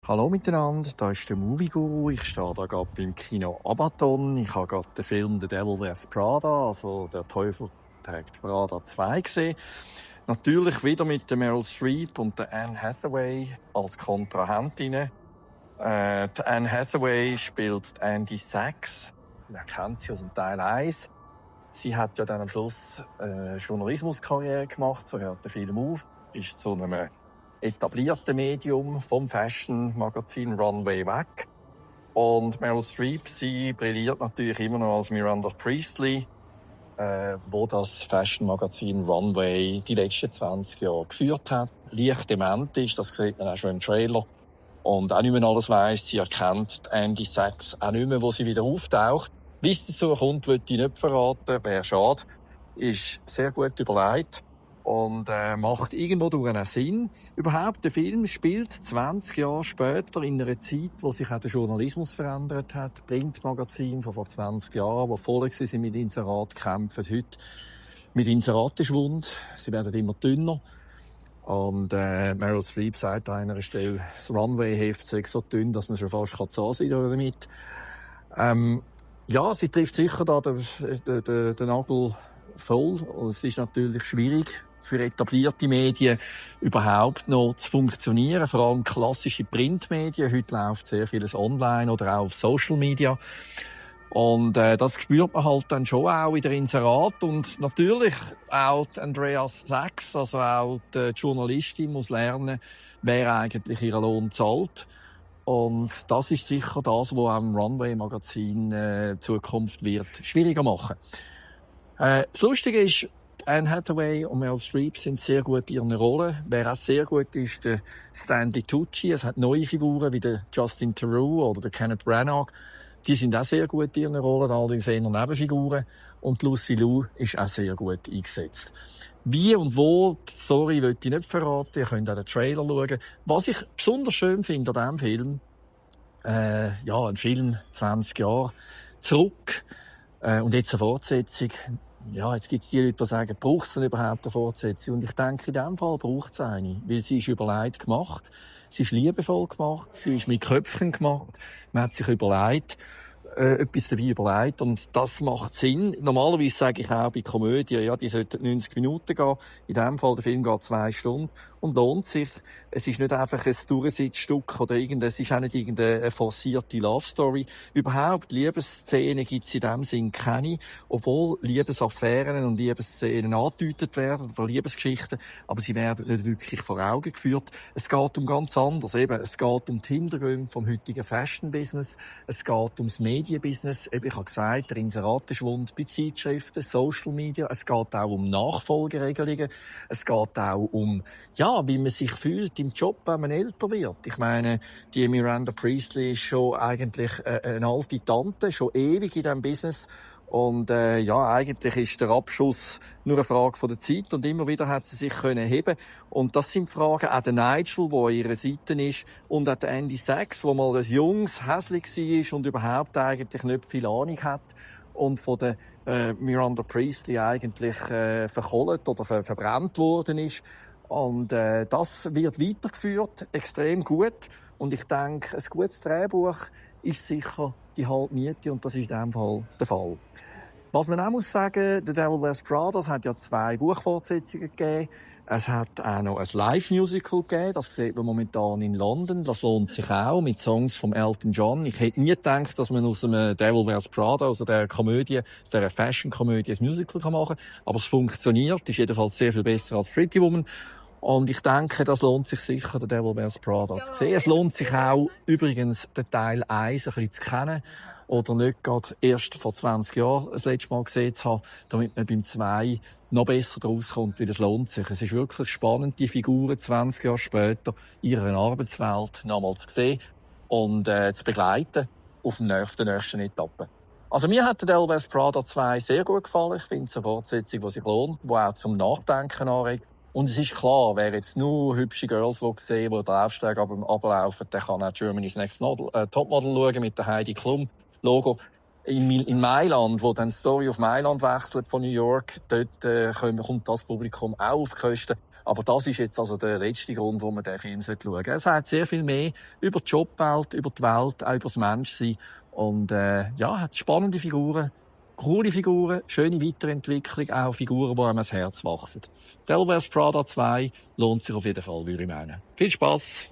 Hallo miteinander, da ist der Movie Guru. Ich stehe da gerade beim Kino Abaton. Ich habe gerade den Film The Devil Wears Prada, also Der Teufel trägt Prada 2 gesehen. Natürlich wieder mit der Meryl Streep und der Anne Hathaway als Kontrahentinnen. Die Anne Hathaway spielt Andy Sachs. Man kennt sie aus dem Teil 1. Sie hat ja dann am Schluss Journalismuskarriere gemacht, so hört der Film auf, ist zu einem etablierten Medium vom Fashion-Magazin Runway weg. Und Meryl Streep, sie brilliert natürlich immer noch als Miranda Priestley, wo das Fashion-Magazin Runway die letzten 20 Jahre geführt hat. Leicht dement ist, das sieht man auch schon im Trailer. Und auch nicht mehr alles weiss. Sie erkennt Andy Sachs auch nicht mehr, wo sie wieder auftaucht. Wie es dazu kommt, will ich nicht verraten. Wäre schade. Ist sehr gut überlegt. Und macht irgendwo durch einen Sinn. Überhaupt, der Film spielt 20 Jahre später in einer Zeit, wo sich auch der Journalismus verändert hat. Printmagazin von vor 20 Jahren, die voll sind mit Inserat, kämpfen heute mit Inseratenschwund. Sie werden immer dünner. Und Meryl Streep sagt an einer Stelle, das Runway-Heft sei so dünn, dass man schon fast zahlen kann damit. Ja, sie trifft sicher da den Nagel voll. Und es ist natürlich schwierig für etablierte Medien überhaupt noch zu funktionieren, vor allem klassische Printmedien. Heute läuft sehr vieles online oder auch auf Social Media. Und das spürt man halt dann schon auch in der Inserat. Und natürlich auch die Andreas Sachs, also auch die Journalistin, muss lernen, wer eigentlich ihren Lohn zahlt. Und das ist sicher das, was am Runway-Magazin Zukunft wird schwieriger machen. Das Lustige ist, Anne Hathaway und Meryl Streep sind sehr gut in ihren Rollen. Wer auch sehr gut ist, der Stanley Tucci. Es hat neue Figuren wie der Justin Theroux oder der Kenneth Branagh. Die sind auch sehr gut in ihren Rollen, allerdings eher Nebenfiguren. Und Lucy Liu ist auch sehr gut eingesetzt. Wie und wo, sorry, will ich nicht verraten. Ihr könnt auch den Trailer schauen. Was ich besonders schön finde an diesem Film, ein Film 20 Jahre zurück, und jetzt eine Fortsetzung. Ja, jetzt gibt es die Leute, die sagen, braucht es denn überhaupt eine Fortsetzung? Und ich denke, in diesem Fall braucht es eine. Weil sie ist überlegt gemacht. Sie ist liebevoll gemacht. Sie ist mit Köpfchen gemacht. Man hat sich überlegt, etwas dabei überlegt. Und das macht Sinn. Normalerweise sage ich auch bei Komödien, ja, die sollten 90 Minuten gehen. In diesem Fall, der Film geht 2 Stunden. Und lohnt sich. Es ist nicht einfach ein Durchsitzstück oder es ist auch nicht irgendeine forcierte Love Story. Überhaupt, Liebesszenen gibt es in dem Sinn keine. Obwohl Liebesaffären und Liebesszenen angedeutet werden oder Liebesgeschichten. Aber sie werden nicht wirklich vor Augen geführt. Es geht um ganz anderes. Eben, es geht um die Hintergründe vom heutigen Fashion-Business. Es geht ums Medienbusiness. Eben, ich habe gesagt, der Inseratenschwund bei Zeitschriften, Social Media. Es geht auch um Nachfolgeregelungen. Es geht auch um, ja, wie man sich fühlt im Job, wenn man älter wird. Ich meine, die Miranda Priestley ist schon eigentlich eine alte Tante, schon ewig in diesem Business. Und eigentlich ist der Abschuss nur eine Frage von der Zeit und immer wieder hat sie sich können heben. Und das sind Fragen auch der Nigel, der an ihrer Seite ist, und auch der Andy Sachs, der mal ein junges Häsli war und überhaupt eigentlich nicht viel Ahnung hat und von der Miranda Priestley eigentlich verkohlt oder verbrannt worden ist. Und das wird weitergeführt, extrem gut. Und ich denke, ein gutes Drehbuch ist sicher die halbe Miete, und das ist in diesem Fall der Fall. Was man auch muss sagen, The Devil Wears Prada, es hat ja 2 Buchfortsetzungen gegeben. Es hat auch noch ein Live-Musical gegeben, das sieht man momentan in London. Das lohnt sich auch, mit Songs von Elton John. Ich hätte nie gedacht, dass man aus dem Devil Wears Prada, also der Komödie, aus der Fashion-Komödie, ein Musical machen kann. Aber es funktioniert, ist jedenfalls sehr viel besser als Pretty Woman. Und ich denke, das lohnt sich sicher, den Devil Wears Prada zu sehen. Es lohnt sich auch, übrigens, den Teil 1 ein bisschen zu kennen. Oder nicht gerade erst vor 20 Jahren das letzte Mal gesehen zu haben, damit man beim 2 noch besser rauskommt, weil es lohnt sich. Es ist wirklich spannend, die Figuren 20 Jahre später in ihrer Arbeitswelt nochmals zu sehen und zu begleiten auf der nächsten Etappe. Also mir hat der Devil Wears Prada 2 sehr gut gefallen. Ich finde es eine Fortsetzung, die sich lohnt, die auch zum Nachdenken anregt. Und es ist klar, wer jetzt nur hübsche Girls sehen will, die den Aufstieg ablaufen, der kann auch Germany's Next Topmodel schauen mit der Heidi Klum Logo. In Mailand, wo dann die Story auf Mailand wechselt von New York, dort kommt das Publikum auch auf die Kosten. Aber das ist jetzt also der letzte Grund, warum man diesen Film schauen sollte. Es hat sehr viel mehr über die Jobwelt, über die Welt, auch über das Menschsein. Und ja, hat spannende Figuren, coole Figuren, schöne Weiterentwicklung, auch Figuren, die einem ans Herz wachsen. Devil Wears Prada 2 lohnt sich auf jeden Fall, würde ich meinen. Viel Spass!